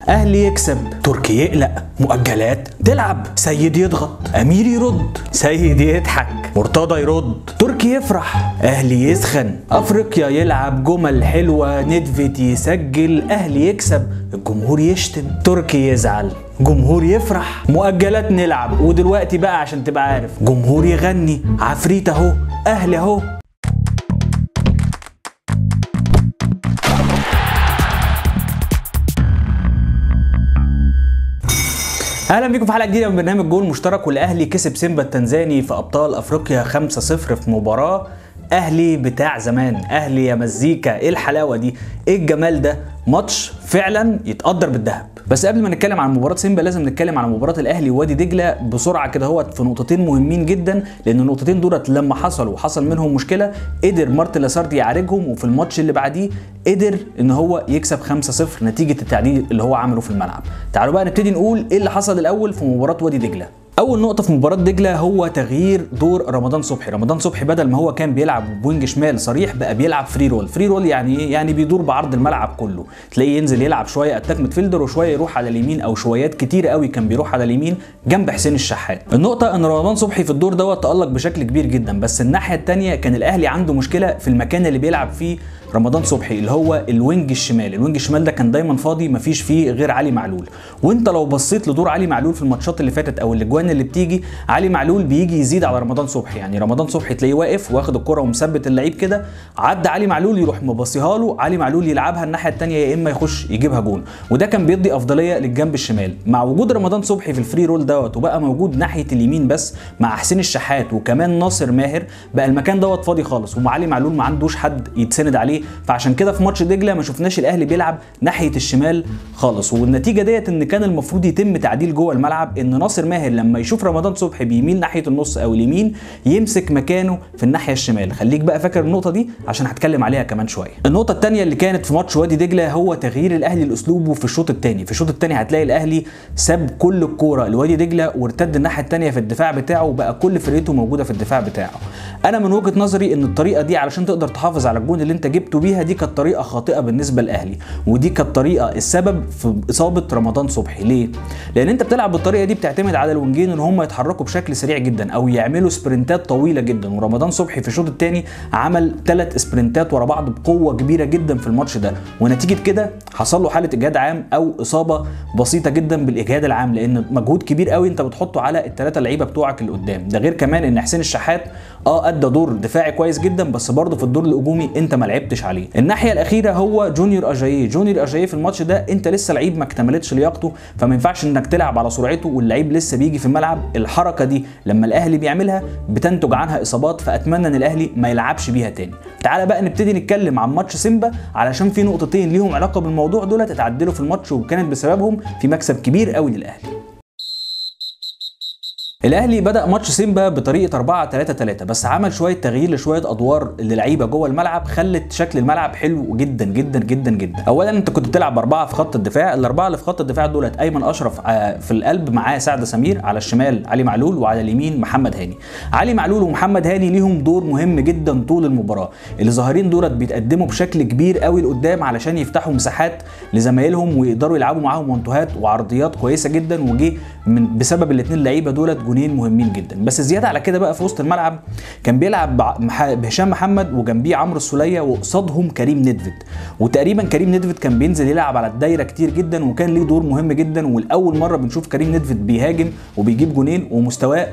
اهلي يكسب، تركي يقلق، مؤجلات تلعب، سيد يضغط، امير يرد، سيد يضحك، مرتضى يرد، تركي يفرح، اهلي يسخن، افريقيا يلعب جمل حلوة، ندفيد يسجل، اهلي يكسب، الجمهور يشتم، تركي يزعل، جمهور يفرح، مؤجلات نلعب. ودلوقتي بقى عشان تبقى عارف، جمهور يغني، عفريت اهو، اهلي اهو. اهلا بيكم في حلقة جديدة من برنامج جول مشترك. والاهلي كسب سيمبا التنزاني في ابطال افريقيا 5-0 في مباراة اهلي بتاع زمان. اهلي يا مزيكا، ايه الحلاوة دي، ايه الجمال ده، ماتش فعلا يتقدر بالذهب. بس قبل ما نتكلم عن مباراة سيمبا لازم نتكلم عن مباراة الاهلي ووادي دجله بسرعة كده هوت في نقطتين مهمين جدا، لان النقطتين دولت لما حصلوا وحصل منهم مشكلة قدر مارتن لاسارتي يعالجهم، وفي الماتش اللي بعديه قدر ان هو يكسب 5-0 نتيجة التعديل اللي هو عمله في الملعب. تعالوا بقى نبتدي نقول ايه اللي حصل الاول في مباراة وادي دجله. اول نقطة في مباراة دجله هو تغيير دور رمضان صبحي. رمضان صبحي بدل ما هو كان بيلعب ب wing شمال صريح بقى بيلعب free role. free role يعني ايه؟ يعني بيدور بعرض الملعب كله، تلاقيه ينزل يلعب شوية attack midfielder وشوية يروح على اليمين، او شويات كتير قوي كان بيروح على اليمين جنب حسين الشحات. النقطة ان رمضان صبحي في الدور دوت تالق بشكل كبير جدا، بس الناحية الثانية كان الاهلي عنده مشكلة في المكان اللي بيلعب فيه رمضان صبحي اللي هو ال wing الشمال. ال wing الشمال ده كان دايما فاضي، مفيش فيه غير علي معلول. وانت لو بصيت لدور علي معلول في الماتشات اللي فاتت او الاجوان اللي بتيجي، علي معلول بيجي يزيد على رمضان صبحي. يعني رمضان صبحي تلاقيه واقف واخد الكره ومثبت اللعيب كده، عدى علي معلول يروح مبصيها له، علي معلول يلعبها الناحية الثانية يا اما يخش يجيبها جون، وده كان بيدي افضلية للجنب الشمال. مع وجود رمضان صبحي في ال free role دوت وبقى موجود ناحية اليمين بس مع حسين الشحات وكمان ناصر ماهر، بقى المكان دوت فاضي خالص، ومع علي معلول ما عندوش حد يتسند عليه. فعشان كده في ماتش دجله ما شفناش الاهلي بيلعب ناحية الشمال خالص. والنتيجة ديت ان كان المفروض يتم تعديل جوه الملعب، ان ناصر ماهر لما يشوف رمضان صبحي بيميل ناحية النص او اليمين يمسك مكانه في الناحية الشمال. خليك بقى فاكر النقطة دي عشان هتكلم عليها كمان شوية. النقطة الثانية اللي كانت في ماتش وادي دجله هو تغيير الاهلي لاسلوبه في الشوط الثاني. في الشوط الثاني هتلاقي الاهلي ساب كل الكورة لوادي دجله وارتد الناحية الثانية في الدفاع بتاعه، وبقى كل فرقته موجودة في الدفاع بتاعه. انا من وجهه نظري ان الطريقة دي علشان تقدر تحافظ على الجون اللي انت جبته بيها دي كانت طريقه خاطئه بالنسبة للاهلي، ودي كانت طريقه السبب في اصابه رمضان صبحي. ليه؟ لان انت بتلعب بالطريقة دي بتعتمد على الونجين ان هم يتحركوا بشكل سريع جدا او يعملوا سبرنتات طويلة جدا، ورمضان صبحي في الشوط الثاني عمل 3 سبرنتات ورا بعض بقوة كبيرة جدا في الماتش ده، ونتيجة كده حصل له حاله اجهاد عام او اصابه بسيطة جدا بالاجهاد العام، لان مجهود كبير قوي انت بتحطه على الثلاثة لعيبة بتوعك اللي قدام. ده غير كمان ان حسين الشحات ادى دور دفاعي كويس جدا، بس برضه في الدور الهجومي انت ما لعبتش عليه. الناحية الاخيرة هو جونيور اجاييه. جونيور اجاييه في الماتش ده انت لسه لعيب ما اكتملتش لياقته، فما ينفعش انك تلعب على سرعته واللعيب لسه بيجي في الملعب. الحركة دي لما الاهلي بيعملها بتنتج عنها اصابات، فاتمنى ان الاهلي ما يلعبش بيها تاني. تعالى بقى نبتدي نتكلم عن ماتش سيمبا علشان في نقطتين ليهم علاقة بالموضوع دول اتعدلوا في الماتش وكانت بسببهم في مكسب كبير قوي للاهلي. الاهلي بدأ ماتش سيمبا بطريقة 4-3-3، بس عمل شوية تغيير لشويه ادوار للعيبة جوه الملعب خلت شكل الملعب حلو جدا جدا جدا جدا. اولا انت كنت بتلعب 4 في خط الدفاع، الاربعة اللي في خط الدفاع دولت ايمن اشرف في القلب، معاه سعد سمير، على الشمال علي معلول، وعلى اليمين محمد هاني. علي معلول ومحمد هاني ليهم دور مهم جدا طول المباراة. اللي ظاهرين دولت بيتقدموا بشكل كبير قوي لقدام علشان يفتحوا مساحات لزمايلهم ويقدروا يلعبوا معاهم وانتوهات وعرضيات كويسة جدا، وجه من بسبب الاثنين لعيبة دولت جونين مهمين جدا. بس زيادة على كده بقى في وسط الملعب كان بيلعب بهشام محمد وجنبيه عمرو السوليه وقصادهم كريم ندفيد، وتقريبا كريم ندفيد كان بينزل يلعب على الدايرة كتير جدا وكان ليه دور مهم جدا. والاول مرة بنشوف كريم ندفيد بيهاجم وبيجيب جونين ومستواه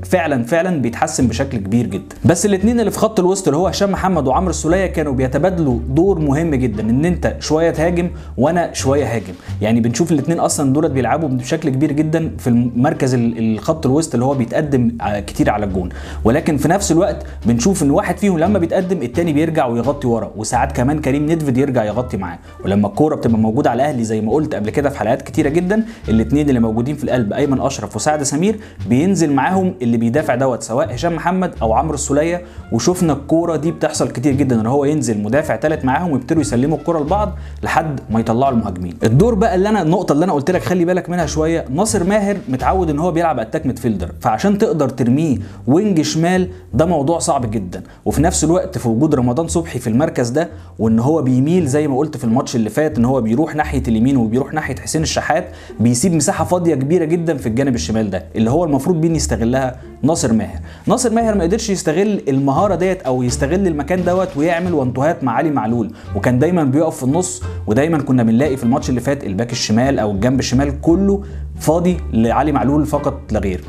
فعلا فعلا بيتحسن بشكل كبير جدا. بس الاثنين اللي في خط الوسط اللي هو هشام محمد وعمرو السوليه كانوا بيتبادلوا دور مهم جدا، ان انت شوية تهاجم وانا شوية هاجم. يعني بنشوف الاثنين اصلا دولت بيلعبوا بشكل كبير جدا في المركز الخط الوسط اللي هو بيتقدم كتير على الجون، ولكن في نفس الوقت بنشوف ان واحد فيهم لما بيتقدم التاني بيرجع ويغطي ورا، وساعات كمان كريم ندفيد يرجع يغطي معاه. ولما الكورة بتبقى موجودة على الاهلي زي ما قلت قبل كده في حلقات كتيرة جدا، الاثنين اللي موجودين في القلب ايمن اشرف وسعد سمير بينزل معاهم اللي بيدافع دوت سواء هشام محمد او عمرو السوليه، وشفنا الكورة دي بتحصل كتير جدا ان هو ينزل مدافع ثالث معاهم ويبتدوا يسلموا الكورة لبعض لحد ما يطلعوا المهاجمين. الدور بقى اللي انا النقطة اللي انا قلت لك خلي بالك منها شوية، ناصر ماهر متعود ان هو بيلعب attack midfielder، midfielder، فعشان تقدر ترميه wing شمال ده موضوع صعب جدا. وفي نفس الوقت في وجود رمضان صبحي في المركز ده، وان هو بيميل زي ما قلت في الماتش اللي فات ان هو بيروح ناحية اليمين وبيروح ناحية حسين الشحات، بيسيب مساحة فاضية كبيرة جدا في الجانب الشمال ده اللي هو المفروض بين يستغلها ناصر ماهر. ناصر ماهر ما قدرش يستغل المهارة ديت او يستغل المكان دوت ويعمل وانتوهات مع علي معلول، وكان دايما بيقف في النص، ودايما كنا بنلاقي في الماتش اللي فات ال back الشمال او الجنب الشمال كله فاضي لعلي معلول فقط لا غير.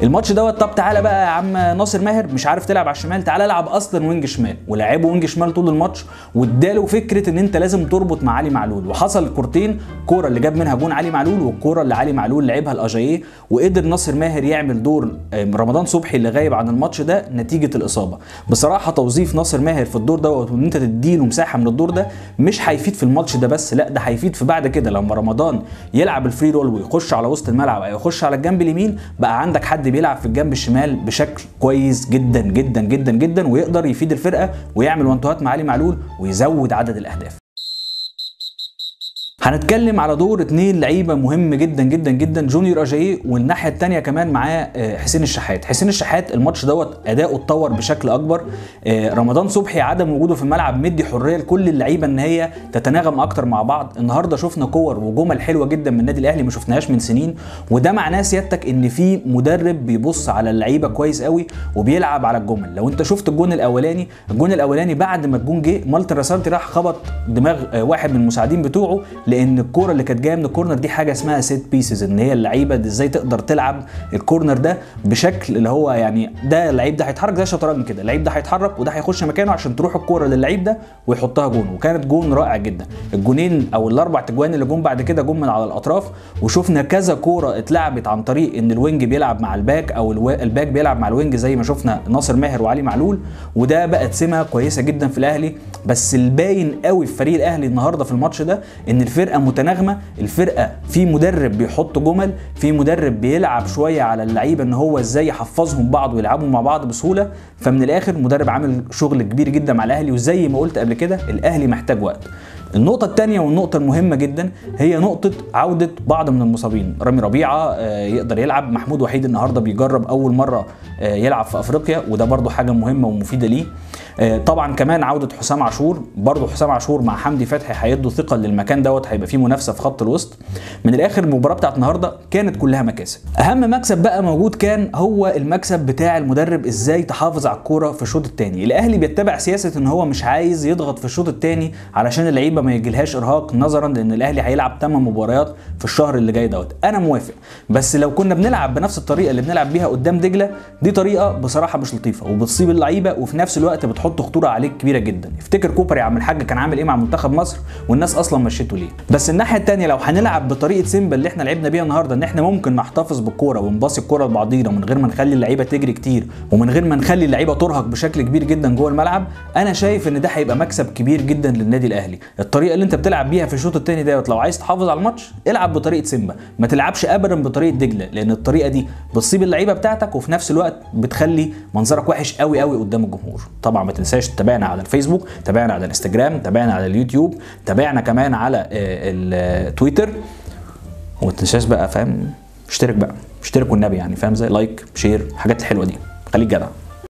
الماتش دوت طب تعالى بقى يا عم ناصر ماهر، مش عارف تلعب على الشمال، تعالى العب اصلا wing شمال، ولعبه wing شمال طول الماتش، واداله فكرة ان انت لازم تربط مع علي معلول. وحصل كورتين، كورة اللي جاب منها جون علي معلول، والكوره اللي علي معلول لعبها لاجاييه، وقدر ناصر ماهر يعمل دور رمضان صبحي اللي غايب عن الماتش ده نتيجة الاصابة. بصراحة توظيف ناصر ماهر في الدور دوت وان انت تديله مساحة من الدور ده مش هيفيد في الماتش ده بس، لا ده هيفيد في بعد كده لما رمضان يلعب ال free role ويخش على وسط الملعب او يخش على الجنب اليمين، بقى عندك حد بيلعب في الجنب الشمال بشكل كويس جدا جدا جدا جدا، ويقدر يفيد الفرقة ويعمل وانتوهات مع علي معلول ويزود عدد الاهداف. هنتكلم على دور 2 لعيبة مهم جدا جدا جدا، جونيور اجاييه والناحية الثانية كمان معاه حسين الشحات. حسين الشحات الماتش دوت اداؤه اتطور بشكل اكبر. رمضان صبحي عدم وجوده في الملعب مدي حرية لكل اللعيبة ان هي تتناغم اكتر مع بعض. النهارده شفنا كور وجمل حلوة جدا من النادي الاهلي ما شفناهاش من سنين، وده معناه سيادتك ان في مدرب بيبص على اللعيبة كويس قوي وبيلعب على الجمل. لو انت شفت الجون الاولاني، الجون الاولاني بعد ما الجون جه مالتن راسالتي راح خبط دماغ واحد من المساعدين بتوعه، لان الكورة اللي كانت جاية من ال corner دي حاجة اسمها set pieces، ان هي اللعيبة دي ازاي تقدر تلعب ال corner ده بشكل اللي هو يعني ده اللعيب ده هيتحرك زي شطرنج كده، اللعيب ده هيتحرك وده هيخش مكانه عشان تروح الكورة للعيب ده ويحطها جون، وكانت جون رائع جدا. الجونين او الاربع تجوان اللي جون بعد كده جون من على الاطراف، وشفنا كذا كورة اتلعبت عن طريق ان ال wing بيلعب مع ال back او ال back بيلعب مع ال wing زي ما شفنا ناصر ماهر وعلي معلول، وده بقت سمه كويسة جدا في الاهلي. بس الباين قوي في فريق الاهلي النهارده في الماتش ده ان الفرقة متناغمه، الفرقة في مدرب بيحط جمل، في مدرب بيلعب شوية على اللعيبة ان هو ازاي يحفظهم بعض ويلعبوا مع بعض بسهولة. فمن الاخر مدرب عامل شغل كبير جدا مع الاهلي، وزي ما قلت قبل كده الاهلي محتاج وقت. النقطة الثانية والنقطة المهمة جدا هي نقطة عودة بعض من المصابين. رامي ربيعة يقدر يلعب، محمود وحيد النهاردة بيجرب أول مرة يلعب في أفريقيا، وده برضو حاجة مهمة ومفيدة ليه. طبعا كمان عودة حسام عاشور، برضو حسام عاشور مع حمدي فتحي هيدوا ثقة للمكان دوت، هيبقى فيه منافسة في خط الوسط. من الآخر المباراة بتاعت النهاردة كانت كلها مكاسب. أهم مكسب بقى موجود كان هو المكسب بتاع المدرب، إزاي تحافظ على الكورة في الشوط الثاني. الأهلي بيتبع سياسة إن هو مش عايز يضغط في الشوط الثاني علشان اللعيبة ما يجيلهاش ارهاق، نظرا لان الاهلي هيلعب 8 مباريات في الشهر اللي جاي دوت. انا موافق، بس لو كنا بنلعب بنفس الطريقة اللي بنلعب بيها قدام دجله، دي طريقه بصراحة مش لطيفة وبتصيب اللعيبة وفي نفس الوقت بتحط خطورة عليك كبيرة جدا. افتكر كوبر يا عم الحاج كان عامل ايه مع منتخب مصر والناس اصلا مشيته ليه. بس الناحية الثانية لو هنلعب بطريقة سيمبا اللي احنا لعبنا بيها النهارده، ان احنا ممكن نحتفظ بالكورة ونباصي الكورة لبعضينا من غير ما نخلي اللعيبة تجري كتير ومن غير ما نخلي اللعيبة ترهق بشكل كبير جدا جوه الملعب، انا شايف ان ده هيبقى مكسب كبير جدا للنادي الاهلي. الطريقة اللي انت بتلعب بيها في الشوط الثاني دوت لو عايز تحافظ على الماتش العب بطريقة سيمبا، ما تلعبش ابدا بطريقة دجله، لان الطريقة دي بتصيب اللعيبة بتاعتك وفي نفس الوقت بتخلي منظرك وحش قوي قوي قدام الجمهور. طبعا ما تنساش تتابعنا على الفيسبوك، تابعنا على الانستجرام، تابعنا على اليوتيوب، تابعنا كمان على التويتر، وما تنساش بقى فاهم اشترك بقى، اشترك والنبي يعني فاهم زي like share الحاجات الحلوة دي. خليك جدع.